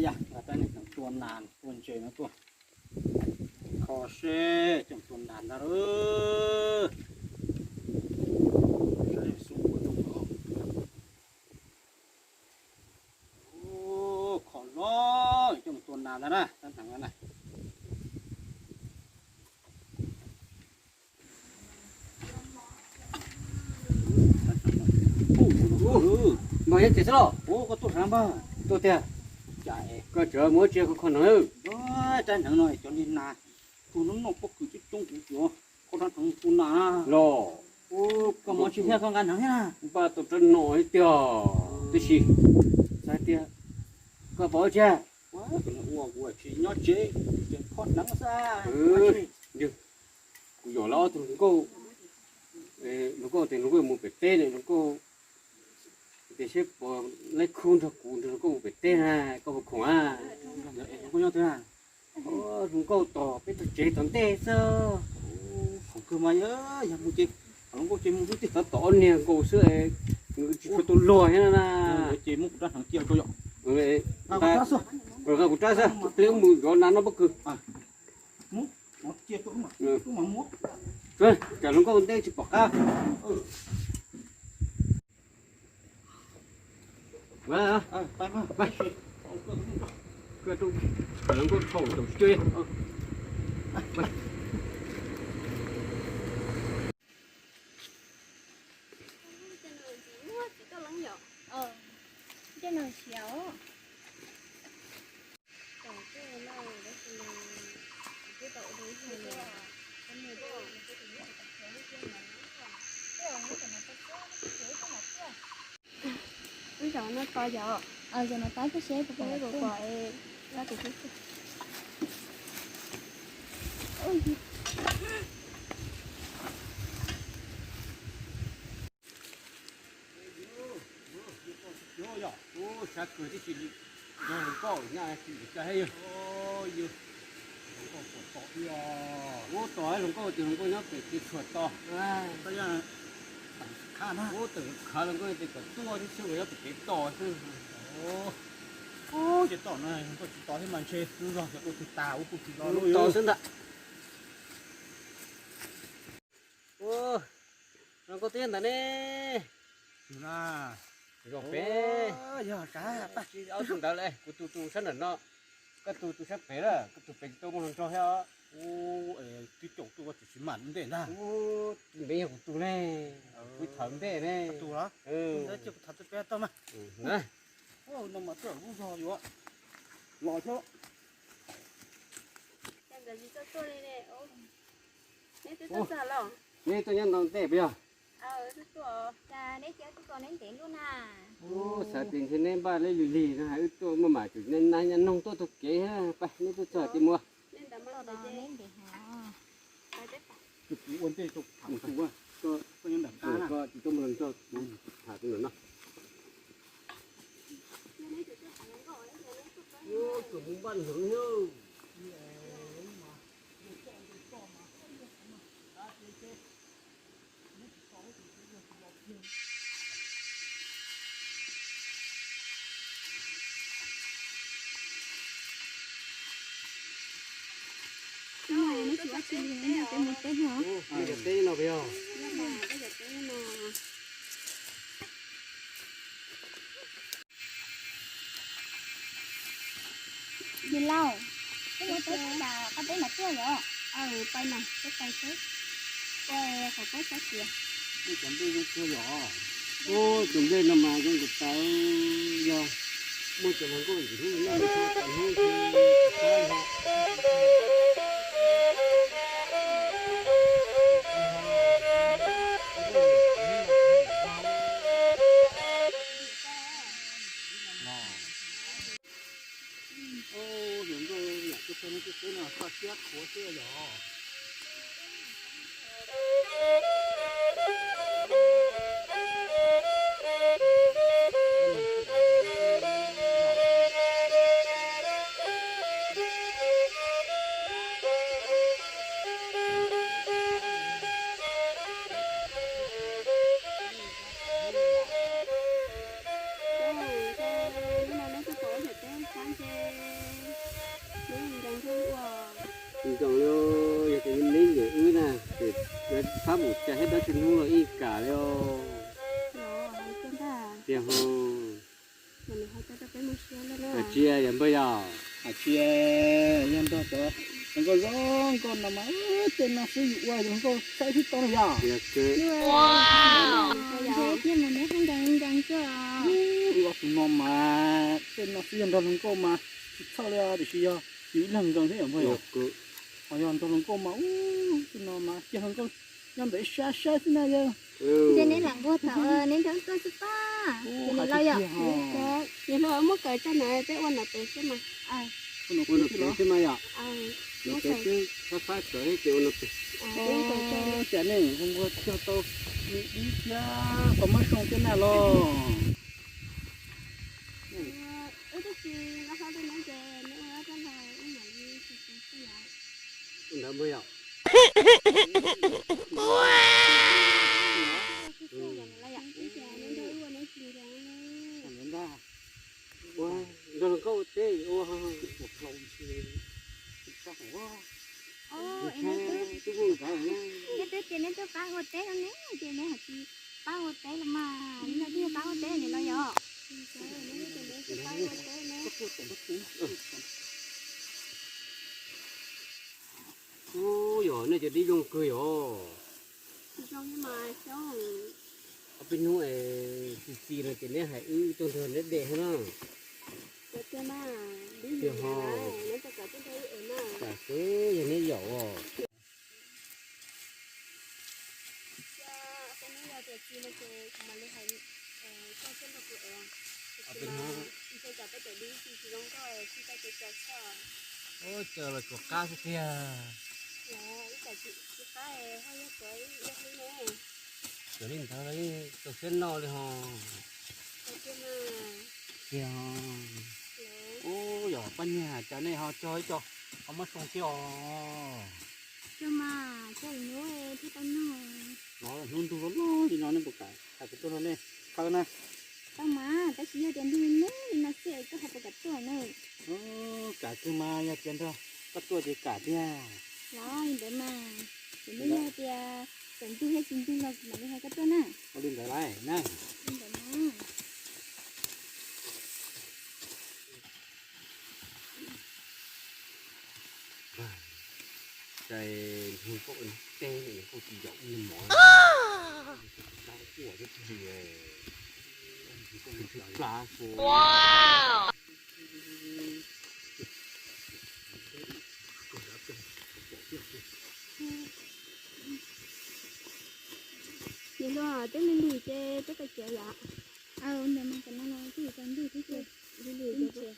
Yam, tua nas tua ntses no tuaj kho seb coj mus tua nas ntag lauj. Saib xub ua zoo os. Kho los coj mus tua nas ntag na, tab hneev na. Npawg, yog ces xwb los? Ua koj tuaj sab npawg. Tuaj tiag. Koj tseem muab tsiaj kho kho hneev. Rab hneev no cov niag nas tuag noj noj pob kws coob coob kuv yuav kho rab hneev tua nas los. Koj mus tsis thiab koj nqa hneev thiab na. Npaj tau rab no thiab tiag. Tab sis xav tias koj pom ua tsi. Ua kuv tsis nyob tsev, tseem kho hneev xwb. Kuv yog lawv ob tug hluas nkauj, hluas nkauj tias hluas nkauj mus pem teb ne, hluas nkauj tias seb puas laib khub nrog kuv nrog hluas nkauj mus pem teb na, koj puas khoom a? Hluas nkauj tos peb tug tsev tom ntej xwb. Khoom kawg mas, yog mus ces hluas nkauj ces mus xwb tiag. Tab tom ob niag nkaus xwb, nws tsis tshua tau luag thiab na. Ces muab kuv rab hneev cia rau yom. Nqa kuv rab xwb, pliag mus zov nas noj pob kws. Tsam hluas nkauj ntej tsis pom qab. Tsam hluas nkauj dhau tau tsis cuag. Ub, zaum no to yom. Zaum no to thiab seb puas pom, pom, pom. Yog, ub, sab kawg tib si li. Yog hluas nkauj nyaj tsis ntim cai thiab yog. Hluas nkauj puas tos ib os. Ub, tos hluas nkauj tias hluas nkauj nyob pem kev tshuam tos. Ub, teem khav hluas nkauj tias kom tuaj tib si uas nyob pem kev tos xwb. Ub, ces tom no hluas nkauj tsis tos thiab mas ntshe lub zog xyov tuaj twg tas ub kuj tsis los lub tos xwb ntag. Ub, hluas nkauj twb ntawd ne. Zoo peb. Yog sab, ob tug ntawd lawm, kuv tus tus sab nram no, koj tus tus sab pem lawm, koj tus pem tsis tau muaj hluas nraug thiab os. Ub, twb caum tuaj tsis mam ntej ntag. Ub, ntev yog kuv tus ne, kuv thawv ntej ne. Tus los? Ntawd cia kuv thawv peb tau mas. No mas tuaj lub zog yuav los thiab. Neb tuaj nyob ntawm ntej puas yog? Ub, xav tias ntshe neb npaj leb lig lig no hais wb tuaj maj mam tsum neb nab nyob noog tuaj taug kev thiab. Pab neb tuaj txog ces mus. Ua ntej rau tham, koj tsis tau muaj hluas nraug kuv tham tus ntawm no. Tsuas mus npaj hneev thiab. Neb tsis ua tsi li, neb cov teb no. Neb cov teb no puas yog? Yawg laus, peb mus teb tas qab teb mas tuaj yom? Aw, pais mas, peb pais xwb. Ua qhov pob sab kiag. Muaj cov nplej zoo kawg yom. Ua tus nplej no mas zoo kawg tas, yog muaj cov hluas nkauj ntxim hlub no, hnub no, hnub no. Hluas nkauj yam tuaj txog nej tej teb no koj siab qhuav xwb yom. Nkoos li, yog tias neb nyiam wb na ces pab mus tsa thiab dab tsi hnub los ib kam li os. Tiag ho. Hais tsis yog npawg yom? Hais tsis yog nrog cov hluas nkauj zoo nkauj no mas tej no xwb yus ua yus nkauj saib thiab tau yom. Wb ob tug no mas tej no xwb yog nrog hluas nkauj mas tsis txhawj li tiam sis yog yus ib leeg nkees thiab yom npawg yom. Ho yog nrog hluas nkauj mas ub tej no mas cia hluas nkauj nyob ntawm ib sab saib xwb na yog. Ces neb lam nquag thaum neb nrog tuaj xwb pab. Ces nws laus yom. Nws laus muab kawm tso na peb ua no pem xwb mas. Ua no pem xwb mas yom. No pem xwb, fab fab kawm ces ua no pem. Cas nej nquag cog tau me dib thiab qhov mab soo thiab na los. Ua ntawd npawg yom. Ua nrog hluas nkauj ua teb ua. Neb twb tias neb twb pab ua teb no ne, ces neb hais tias pab ua teb los mas, neb twb pab ua teb nim no yom. Ub, yog nej cov dib zoo kawg yom. Ob peb hnub txi txiv no ces neb hais wb tuaj nrog neb de thiab na. Tiag ho. Tam sim yog neb yaum os. Ua cas los tsuas qab xwb tiag. Txawm li ntawd los yeej txaus siab noj li ho. Tiag ho. Ub, yog pab niag cas nej ho cog ib co qhov mab soo thiab os. Cog mas, cog hnub thiaj tau noj. Los hnub ntuj loj loj li no nej puas kam, kam kuv tuaj nrog nej khawb na? Tau mas, tab sis yog tias ntuj neb li no xwb koj ho puas kam tuaj ne? Kam kawg mas, yog tias nrog koj tuaj ces kam tiag. Los li ntawd mas, ces neb yog tias txawm ntug thiab tsis ntug los kuv mam li hais koj tuaj na. Ua li ntawd lawm na. Li ntawd na. Cas hluas nkauj teb hluas nkauj tsis yaum ib leeg mov, plab xwb. Nim no twb lig lig ces peb pais tsev yom. Aw, ntawm mas tam no los twb yuav tsaus ntuj thiab ces lig lig ces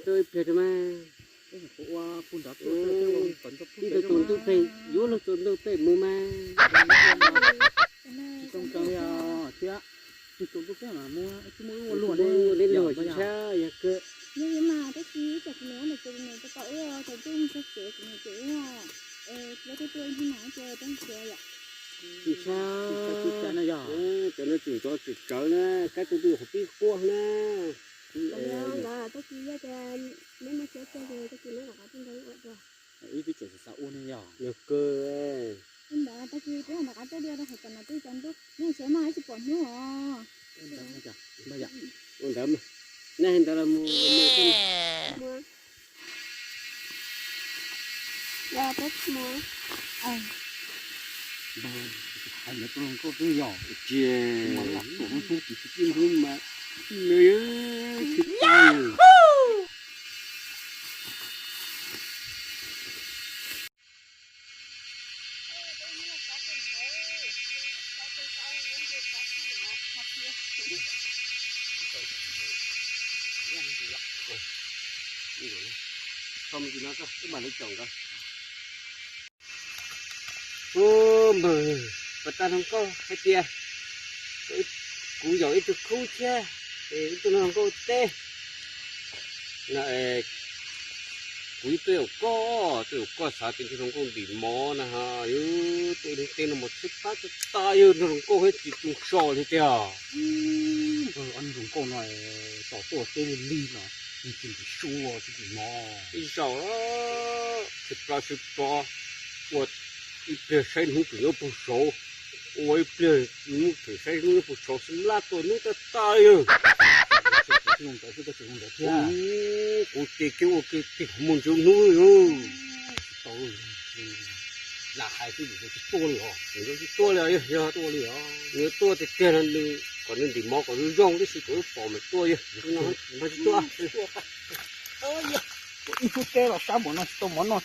peb ib pliag rau mas. Ib tug tsaus ntuj pem yuav luag tsaus ntuj pem mus mas. Tsis tau nkees li os thiab. Tsis tau ntuj pem mas muab tsis muaj ua luag ne, ua luag tsis tshab yog kawg. Yog li mas tab sis ib tsam kuv niam ntawm kuv niam tau tau wb tsaus ntuj mus txog tsev kuv niam ces wb es peb tuaj tuaj ib hnub mas ces peb tsev yom. Tsis tshab, tsis tshab na yog. Cov no tsum tsov tsum tsawv na, kab tug twg qhov pib quaj na. Ntawd tab sis yog tias neb muaj siab tuaj ces tab sis neb rov qab tuaj nrog wb ua dua. Ib peb tsev xav xav ua ne yog. Yog kawg. Ntawd tab sis peb rov qab tuaj dua rau qhov tam no twb tsaus ntuj, neb siab maj tsis pom hnub os. Ua ntawd mas, nej ntawd los mus. Mus. Yog peb mus, hais ntawd tus hluas nkauj twb yog ua cia, mas lam tuam lub hnub tsis tsis tij hnub mas nws tsis tau. Ub, npawg, puas tau hluas nkauj hais tias kuv yaum ib tug khub thiab, es ib tug hluas nkauj teb no, kuv ib tug yaum koj, tug yaum koj xav tias tus hluas nkauj ntim mov na ha, yus tus teb no mas tsis pab tsis tas, yog tus hluas nkauj thiab tsis tu so li tiag. Hluas nkauj no tau tuaj teb li li no, tsis ntim su tsis ntim mov. Ib zaug tsis pab tsis pov, ua ib pliag saib hnub twm nyob puag saud, ua ib pliag hnub twm saib hnub nyob puag saud xwb, lab tuaj hnub tag tag li. Kuv ces kiag ua kiag tig mus ntsib hnub li. Lam hais xwb, tsis tuaj li os, tsis tuaj li os, yog tuaj li os, nws tuaj tiag tiag no nws kom nws ntim mov kom zoo zoo tib si kom wb pom mas tuaj, yog no tsis tuaj. Ib khub teb los sab npaum no tsis tau mov noj.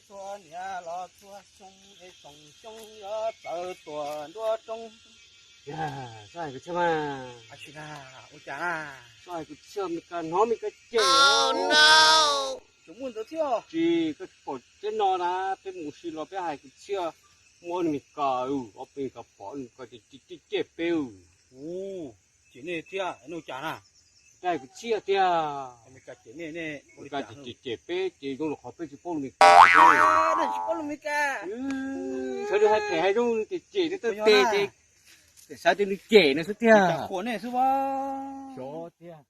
Txhua niam los txhua xyoo es tsoom xyoo yuav txawv tuam nruab roob. Yog, txhob hais kwv txhiaj mas. Ua cas na? Txhob hais kwv txhiaj, Meskas hnov Meskas cem. Tseem muaj ntawd thiab. Tsis, koj tsis pom teb no na, peb mus ua si los peb hais kwv txhiaj, muab Meskas, ob peb Meskas pom Meskas ces cem peb. Ua, cem nej thiab, ua cas na? Hais kwv txhiaj tiag. Meskas cem nej, Meskas ces cem peb ces zoo li qhov peb tsis paub lus Meskas. Tsis paub lus Meskas. Sawv daws hais phem hais zoo ces cem nws tau tes ces xav tias nws cem nws xwb tiag. Xyov tiag.